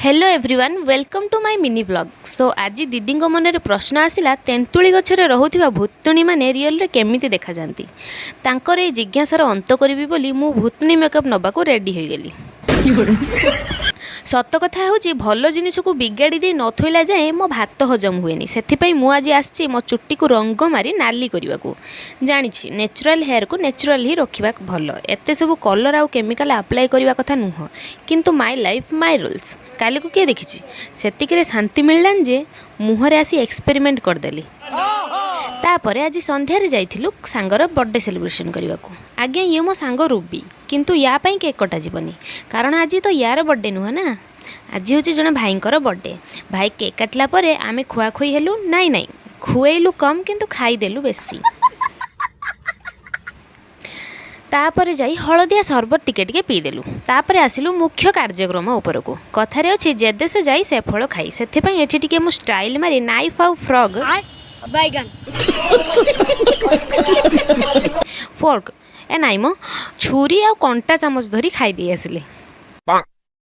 Hello everyone, welcome to my mini vlog. So ଆଜି ଦିଦିଙ୍କ ମନରେ ପ୍ରଶ୍ନ ଆସିଲା, ତେନ୍ତୁଳି ଗଛରେ ରହୁଥିବା ଭୂତୁଣୀମାନେ ରିଅଲରେ କେମିତି ଦେଖାଯାଆନ୍ତି? ତାଙ୍କର ଏଇ ଜିଜ୍ଞାସାର ଅନ୍ତ କରିବି ବୋଲି ମୁଁ ଭୂତୁଣୀ ମେକଅପ୍ ନେବାକୁ ରେଡ଼ି ହୋଇଗଲି। ସତ କଥା ହେଉଛି, ଭଲ ଜିନିଷକୁ ବିଗାଡ଼ି ଦେଇ ନଥୋଇଲା ଯାଏଁ ମୋ ଭାତ ହଜମ ହୁଏନି। ସେଥିପାଇଁ ମୁଁ ଆଜି ଆସିଛି ମୋ ଚୁଟିକୁ ରଙ୍ଗ ମାରି ନାଲି କରିବାକୁ। ଜାଣିଛି, ନ୍ୟାଚୁରାଲ୍ ହେୟାରକୁ ନ୍ୟାଚୁରାଲ୍ ହିଁ ରଖିବା ଭଲ, ଏତେ ସବୁ କଲର୍ ଆଉ କେମିକାଲ୍ ଆପ୍ଲାଏ କରିବା କଥା ନୁହଁ। କିନ୍ତୁ my life, my rules. କାଲିକୁ କିଏ ଦେଖିଛି? ସେତିକିରେ ଶାନ୍ତି ମିଳିଲାନି ଯେ ମୁହଁରେ ଆସି ଏକ୍ସପେରିମେଣ୍ଟ କରିଦେଲି। ତାପରେ ଆଜି ସନ୍ଧ୍ୟାରେ ଯାଇଥିଲୁ ସାଙ୍ଗର ବର୍ଥଡେ ସେଲିବ୍ରେସନ୍ କରିବାକୁ। ଆଜ୍ଞା, ଇଏ ମୋ ସାଙ୍ଗ ରୁବି। କିନ୍ତୁ ୟା ପାଇଁ କେକ୍ କଟାଯିବନି, କାରଣ ଆଜି ତ ୟାର ବର୍ଥଡେ ନୁହଁ ନା, ଆଜି ହେଉଛି ଜଣେ ଭାଇଙ୍କର ବର୍ଥଡେ। ଭାଇ କେକ୍ କାଟିଲା ପରେ ଆମେ ଖୁଆଖୁଇ ହେଲୁ। ନାଇଁ ନାଇଁ, ଖୁଏଇଲୁ କମ୍ କିନ୍ତୁ ଖାଇଦେଲୁ ବେଶୀ। ତାପରେ ଯାଇ ହଳଦିଆ ସରବତ ଟିକେ ଟିକେ ପିଇଦେଲୁ। ତାପରେ ଆସିଲୁ ମୁଖ୍ୟ କାର୍ଯ୍ୟକ୍ରମ ଉପରକୁ। କଥାରେ ଅଛି, ଯେ ଦେଶ ଯାଇ ସେ ଫଳ ଖାଇ। ସେଥିପାଇଁ ଏଠି ଟିକେ ମୁଁ ଷ୍ଟାଇଲ୍ ମାରି ନାଇଫ୍ ଆଉ ଫ୍ରଗ୍ ବାଇଗଣ ଫୋର୍କ, ଏ ନାଇଁ ମ, ଛୁରୀ ଆଉ କଣ୍ଟା ଚାମଚ ଧରି ଖାଇଦେଇ ଆସିଲି।